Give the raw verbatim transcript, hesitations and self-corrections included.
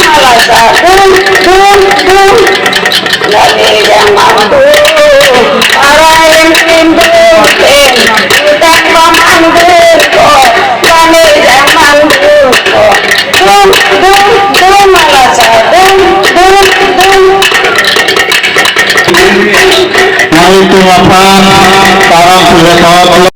Alasa dum dum dum. Lale jang mandu. Arai em em dum em. Utak paman dum ko. Lale jang mandu ko. Dum dum dum alasa dum dum dum. Nangtum aphan taram puja tawak.